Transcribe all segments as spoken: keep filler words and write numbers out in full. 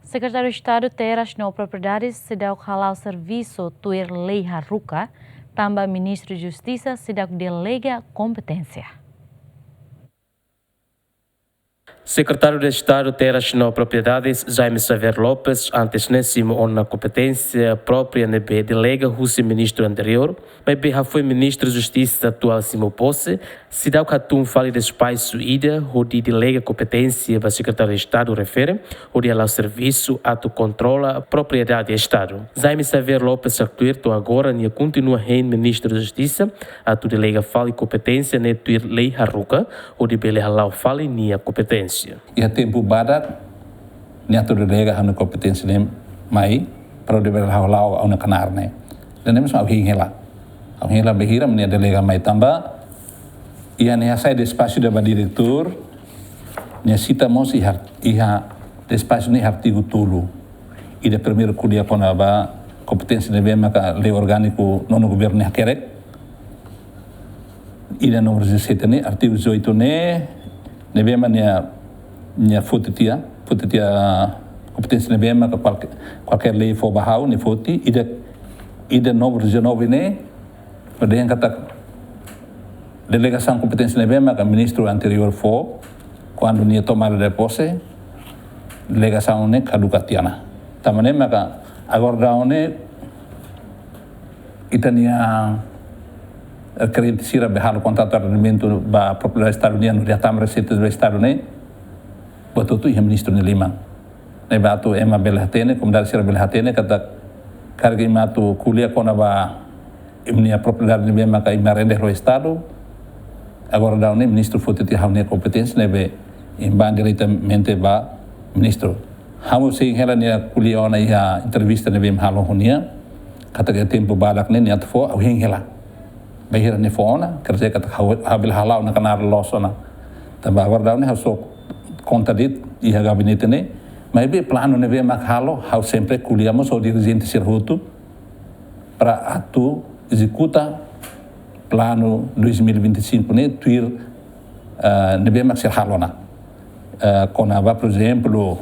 Sekretáriu Estadu Terras no Propriedades seidauk hala'o servisu tuir lei haruka, tanba Ministru Justisa seidauk delega kompeténsia. Sekretáriu Estadu Terras no Propriedades, Jaime Xavier Lopes, antes ne'e simu ona kompeténsia própria ne'ebé delega husi ministru anteriór, maibé hafoin Ministru Justisa atuál simu pose, seidauk hatún fali despaxu ida hodi delega kompeténsia ba Sekretáriu Estadu refere, hodi hala'o servisu atu kontrola propriedade Estadu. Jaime Xavier Lopes haktuir to'o agora nia kontinua hein Ministru Justisa atu delega fali kompeténsia ne'e tuir lei haruka, hodi bele hala'o fali nia kompeténsia. Iha tempu badak, nia atu delega ha'u-nia kompeténsia ne'e mai, para hodi bele hala'o ha'u-nia knaar ne'e. Ida-ne'e mós ha'u hein hela. Ha'u hein hela bainhira nia delega mai tanba iha nia hasai despaxu ida ba diretór, nia sita mós iha, iha despaxu ne'e artigu tolu. Ida primeiru ko'alia kona-ba kompeténsia ne'ebé maka lei orgániku nonu governu ne'e hakerek. Ida númeru dezassete ne'e, artigu dezoito ne'e, ne'ebé mak nia, nia foti tiha, foti tiha kompeténsia ne'ebé maka kualke-, kualkér lei fó ba ha'u, nia foti, ida, ida númeru dezanove ne'e, mak dehan katak delegasaun kompeténsia ne'ebé maka ministru anteriór fó, kuandu nia tomada de pose, delegasaun ne'e kaduka tiha ona. Tanba ne'e maka agora daudaun ne'e, ita-nia, eh, kliente sira be halo kontratu arrendimentu ba propriedade Estadu nian, no nia hatama reseitas ba Estadu ne'e, buat hotu iha ministru nia liman. Ne'ebé atu ema bele hatene, komunidade sira bele hatene, katak karik ema atu ko'alia kona-ba ema nia propriedade ne'ebé maka ema rende ho Estadu, agora daudaun ne'e ministru foti tiha ha'u-nia kompeténsia ne'ebé ema bá diretamente ba ministru. Ha'u sei hein hela nia ko'alia ona iha entrevista ne'ebé ema halo ho nia, katak iha tempu badak ne'e nia atu fó, ha'u hein hela. Bainhira nia fó ona, quer dizer katak ha'u, ha'u bele hala'o ha'u-nia knaar loos ona. Tanba agora daudaun ne'e ha'u só konta de'it iha gabinete ne'e, maibé planu ne'ebé mak halo, ha'u sempre ko'alia mós ho dirijente sira hotu, para atu ezekuta planu dois mil e vinte e cinco ne'e tuir, eh, ne'ebé mak sira halo ona. Eh, kona-ba, por ezemplu,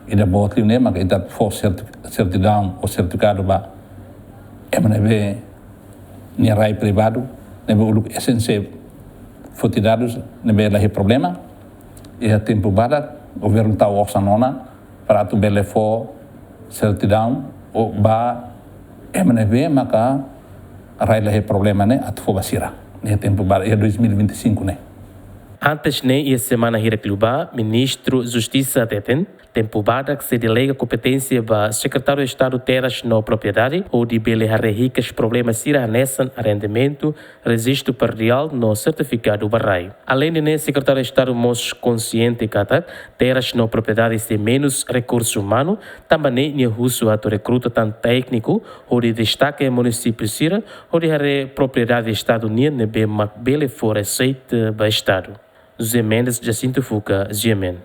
ida boot liu ne'e maka ita fó serti-, sertidaun ou sertifikadu ba ema ne'ebé nia rai privadu, ne'ebé uluk S N C foti dadus, ne'ebé la iha problema. Iha tempu badak, governu tau osan ona, para atu bele fó sertidaun ba ema ne'ebé maka rai la iha problema ne'e atu fó ba sira. Iha tempu badak, iha dois mil e vinte e cinco ne'e. Antes ne'e, iha semana hirak liubá, Ministru Justisa hateten, tempu badak sei delega kompeténsia ba Sekretáriu Estadu Terras no Propriedade, hodi bele haree hikas problema sira hanesan arrendimentu, rejistu predial no sertifikadu ba rai. Aleinde ne'e, Sekretáriu Estadu mós konxiente katak Terras no Propriedade sei menus rekursu umanu, tanba ne'e nia husu atu rekruta tan tékniku, hodi destaka munisípiu sira, hodi haree propriedade Estadu nian ne'ebé mak bele fó reseita ba Estadu. José Mendes, Jacinto Fuca, G M N.